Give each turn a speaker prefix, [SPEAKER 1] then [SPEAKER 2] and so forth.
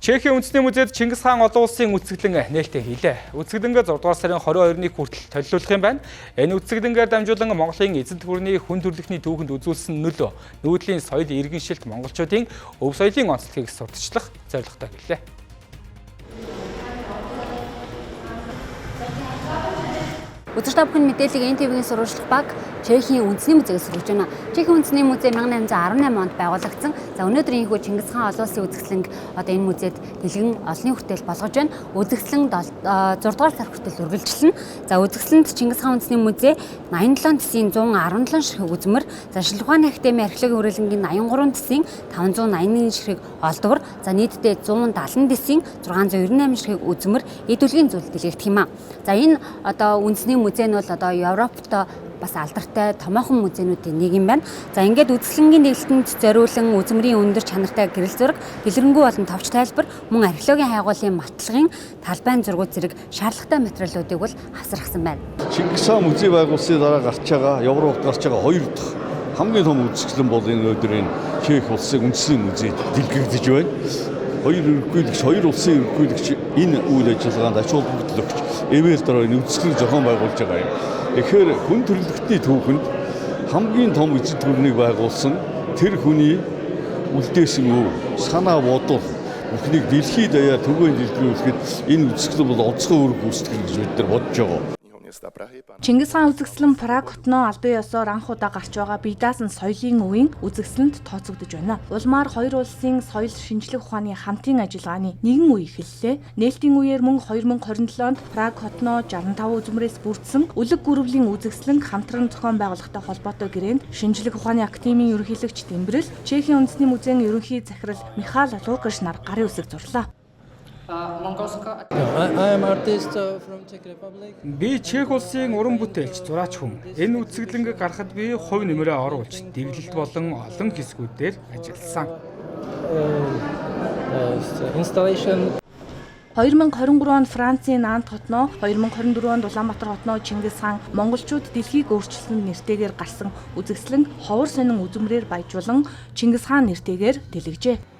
[SPEAKER 1] Чехийн үндэсний музейд Чингис хаан олон улсын үзэсгэлэн нээлттэй хийлээ. Үзэсгэлэнгээ 6 дугаар сарын 22-ны хүртэл толилуулах юм байна. Энэ үзэсгэлэнгээр дамжуулан Монголын эзэнт гүрний хүн төрөлхтний түүхэнд үзүүлсэн нөлөө, нүүдлийн соёл иргэншилт монголчуудын өв соёлын онцлогийг сурталчлах зорилготой гэлээ.
[SPEAKER 2] Үзэгч та бүхэн мэдээллийг НТВ-ийн сурвалжлах баг Чехийн үндэсний музейгээс хүргэж байна. Чехийн үндэсний музей 1818 онд байгуулагдсан. За, өнөөдөр ийнхүү Чингис хаан олон улсын үзэсгэлэнг одоо энэ музейд дэлгэн олонний хүртээл болгож байна. Үзэсгэлэн 6 дугаар сар хүртэл үргэлжилнэ. За, үзэсгэлэнд Чингис хаан үндэсний музей 87 тэсийн 117 ширхэг үзмэр, за, шинжлэх ухааны академийн археологийн хүрээлэнгийн 83 тэсийн 581 ширхэг олдвор, за, нийтдээ 170 тэсийн 698 ширхэг үзмэр, эд түлгийн зүйл дэлгэгдэх юм а. За, энэ одоо үндэсний музей нь бол одоо Европт бас алдартай томоохон музейнүүдийн нэг юм байна. За, ингээд үзэсгэлэнгийн дэглэлтэнд зориулан үзмэрийн өндөр чанартай гэрэл зураг, дэлгэрэнгүй болон товч тайлбар, мөн археологийн хайгуулын матлагын талбайн зургууд зэрэг шаардлагатай материалуудыг бол хавсаргасан байна.
[SPEAKER 3] Чингис хаан музей байгуулсны дараа гарч байгаа, Европт гарч байгаа хоёр дахь хамгийн том үзэсгэлэн бол энэ өдрийн Чех улсын үндэсний музейд дэлгэгдэж байна. Хоёр ерөнхийлөгч, хоёр улсын ерөнхийлөгч энэ үйл ажиллагаанд ач холбогдол өгч, эвэл дараа энэ үзэсгэлэн зохион байгуулж байгаа юм. Тэгэхээр хүн төрөлхтний түүхэнд хамгийн том эзэнт гүрнийг байгуулсан тэр хүний үлдээсэн өв, санаа бодол бүхнийг дэлхийд даяар түгээн дэлгэрүүлэхэд энэ үзэсгэлэн бол онцгой үүрэг гүйцэтгэх гэж бид нар бодож байгаа.
[SPEAKER 4] Чингис хаан үзэсгэлэн Праг хотноо албан ёсоор анх удаа гарч байгаа бие даасан соёлын өвийн үзэсгэлэнт тооцогдож байна. Улмаар хоёр улсын соёл шинжлэх ухааны хамтын ажиллагааны нэгэн үе эхэллээ. Нээлтийн үеэр мөн 2027 онд Праг хотноо 65 үзмэрээс бүрдсэн үлэг гүрвлийн үзэсгэлэн хамтран зохион байгуулахтай холбоотой гэрээнд шинжлэх ухааны академийн ерөнхийлөгч Дэмбэрэл, Чехийн үндэсний музейн ерөнхий захирал Михаил Лукаш нар гарын үсэг зурлаа.
[SPEAKER 5] I am artist from Czech Republic.
[SPEAKER 1] Би Чех улсын уран бүтээлч, зураач хүн. Энэ үзэсгэлэнг гаргахад би хувь нэмрээ оруулж, дэглэлт болон олон хэсгүүдээр ажилласан.
[SPEAKER 5] Installation.
[SPEAKER 4] 2023 онд Францын Нант хотноо, 2024 онд Улаанбаатар хотноо Чингис хаан монголчууд дэлхийг өөрчилсөн нэртэйгээр гарсан үзэсгэлэн ховор сонин үзмрээр баяжуулан Чингис хаан нэртэйгээр дэлгэжээ.